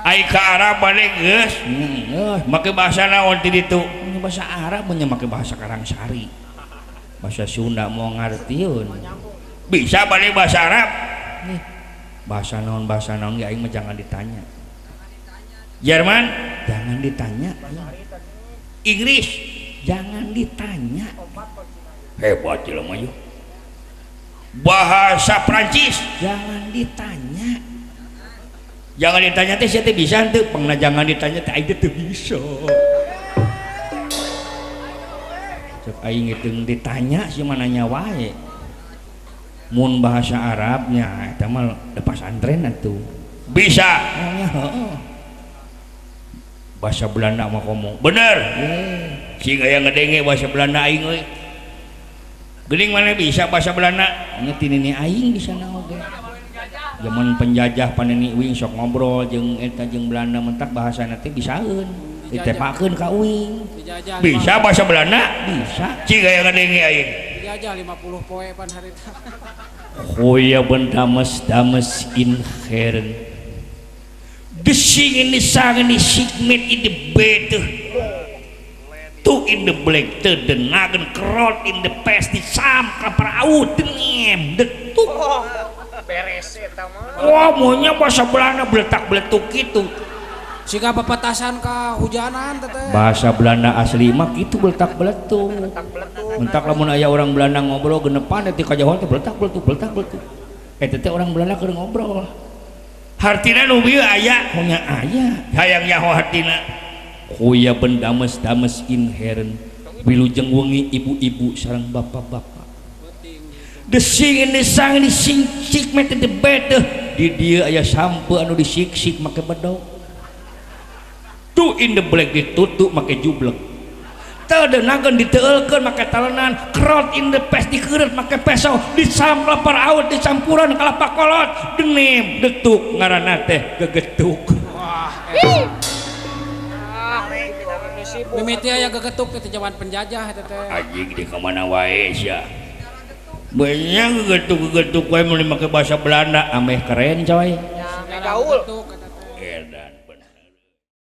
Ai ka Arab balik geus. Make bahasa naon ti ditu? Bahasa Arab mun make bahasa Karangsari. Bahasa Sunda mau ngartieun. Bisa balik bahasa Arab? Nih, bahasa naon ge aing mah jangan ditanya. Jerman jangan ditanya. Inggris jangan ditanya. Hebat jelema yeuh. Bahasa Prancis jangan ditanya. Jangan ditanya teh sia teh bisa henteu? Pangna jangan ditanya teh aing teh teu bisa. Cek aing ngitung ditanya sih mah nanya wae. Mun bahasa Arabnya eta mah da pasantren atuh. Bisa. Nya heeh. Bahasa Belanda mah komo. Bener. Sing aya ngedenge bahasa Belanda aing euy. Geuning mana bisa bahasa Belanda? Nya ti nini aing bisa na oge. Zaman penjajah paneni uing sok ngobrol jeung eta jeung Belanda mentak bahasana teh bisaeun. Ditepakeun ka uing. Dijajah. Bisa bahasa Belanda? Bisa. Cing aya ngedenge aing. Dijajah 50 poe pan harita. Goeie dames dames in heren. De sing in de sang in de segment in de bete. Tu in de black te de nagen krot in de pes di sam kapraut nem detuk. Beres eta mah. Wah, maunya bahasa Belanda beletak-beletuk gitu. Siga pepetasan ka hujanan teteh. Bahasa Belanda asli mah kitu beletak-beletuk. Mentak lamun aya orang Belanda ngobrol genepan teh kajauhan teh beletak-beletuk beletak-beletuk. Eta teh orang Belanda keur ngobrol. Hartina nu bieu aya, nya aya. Hayang nyaho hartina. Kuya bendames dames in heren. Wilujeng wengi ibu-ibu sareng bapak-bapak. The sing in the sang di sing sik mete the bed. Di dieu aya sampe anu disik-sik make bedog. Tu in the black ditutup make jublek. Teu deunageun diteulkeun make talenan, krot in the pes dikeureut make peso, disamplap paraut dicampuran kalapa kolot, denem detuk ngaranna teh gegetuk. Wah, mimiti aya gegetuk teh zaman penjajah eta teh. Anjing di kamana wae sia. Banyak gegetuk-gegetuk wae mun make bahasa Belanda ameh keren coy. Ya, gaul. Gegetuk eta.